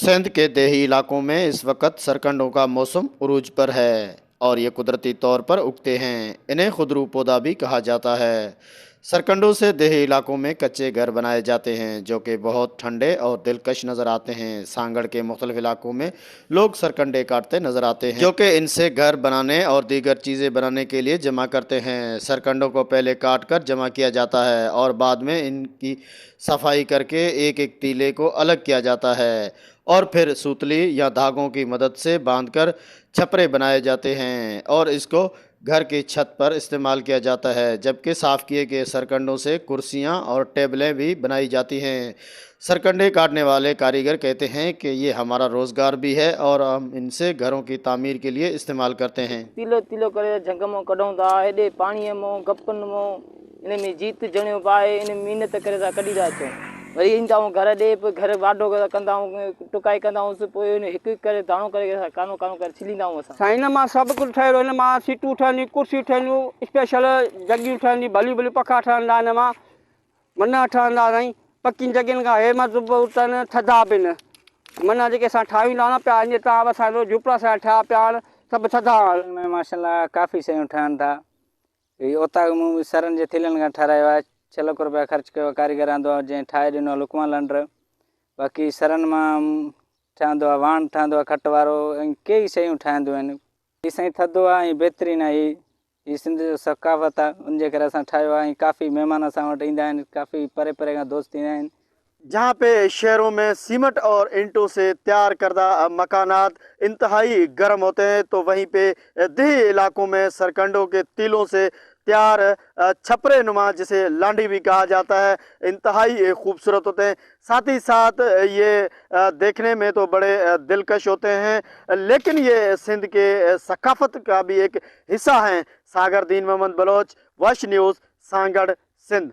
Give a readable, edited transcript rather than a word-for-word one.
सिंध के देही इलाकों में इस वक्त सरकंडों का मौसम उरूज पर है और ये कुदरती तौर पर उगते हैं। इन्हें खुदरू पौधा भी कहा जाता है। सरकंडों से देही इलाकों में कच्चे घर बनाए जाते हैं जो कि बहुत ठंडे और दिलकश नज़र आते हैं। सांगड़ के मुख्तलिफ इलाकों में लोग सरकंडे काटते नज़र आते हैं जो कि इनसे घर बनाने और दीगर चीज़ें बनाने के लिए जमा करते हैं। सरकंडों को पहले काट कर जमा किया जाता है और बाद में इनकी सफाई करके एक एक तीले को अलग किया जाता है और फिर सूतली या धागों की मदद से बांधकर छपरे बनाए जाते हैं और इसको घर की छत पर इस्तेमाल किया जाता है, जबकि साफ़ किए गए सरकंडों से कुर्सियां और टेबलें भी बनाई जाती हैं। सरकंडे काटने वाले कारीगर कहते हैं कि ये हमारा रोज़गार भी है और हम इनसे घरों की तामीर के लिए इस्तेमाल करते हैं। तिलो तिलो करे झंग मां कढूं था, हेॾे पाणीअ मां, गपनि मां, इन में जीत जणियो पाए, इन महिनत करे था कढी था अचूं। वरी ईंदा आहियूं घर ॾे, पोइ घर वाढो कंदा आहियूं, टुकाई कंदा आहियूंसि, पोइ इन हिकु हिकु करे दाणो करे कानो कानो करे छिलींदा आहियूं असां। साईं हिन मान सभु कुझु ठहियो, हिन मान सीटूं ठहंदियूं, कुर्सियूं ठहंदियूं, स्पेशल जॻियूं ठहंदियूं, भलियूं भलियूं पखा ठहंदा हिन मान, मना ठहंदा साईं पकियुनि जॻहियुनि खां हे मज़बूत आहिनि, थधा बि आहिनि। मना जेके असां ठाहींदा न पिया, ईअं तव्हां बि असांजो झोपड़ा असांजा ठहिया पिया आहिनि, सभु थधा आहिनि। हिन में माशाअल्लाह काफ़ी शयूं ठहनि था। ही ओताग मूं बि सरनि जे थिलनि खां ठारायो आहे, 6 लख रुपया ख़र्च कयो आहे, कारीगर आंदो आहे जंहिं ठाहे ॾिनो आहे लुकमान लंड। बाक़ी सरनि मां ठहंदो आहे, वाण ठहंदो आहे खट वारो, ऐं केई शयूं ठहंदियूं आहिनि। ही साईं थधो आहे ऐं बहितरीनु आहे। ही ही सिंध जो सक़ाफ़त आहे, उनजे करे असां ठाहियो आहे ऐं काफ़ी महिमान असां वटि ईंदा आहिनि, काफ़ी परे परे खां दोस्त ईंदा आहिनि। जहाँ पे शहरों में सीमेंट और ईंटों से तैयार करदा मकानात इंतहाई गर्म होते हैं, तो वहीं पे देही इलाकों में सरकंडों के तीलों से तैयार छपरे नुमा, जिसे लांडी भी कहा जाता है, इंतहाई खूबसूरत होते हैं। साथ ही साथ ये देखने में तो बड़े दिलकश होते हैं, लेकिन ये सिंध के सकाफत का भी एक हिस्सा हैं। सागर दीन मोहम्मद बलोच, वश न्यूज़, सांगड़, सिंध।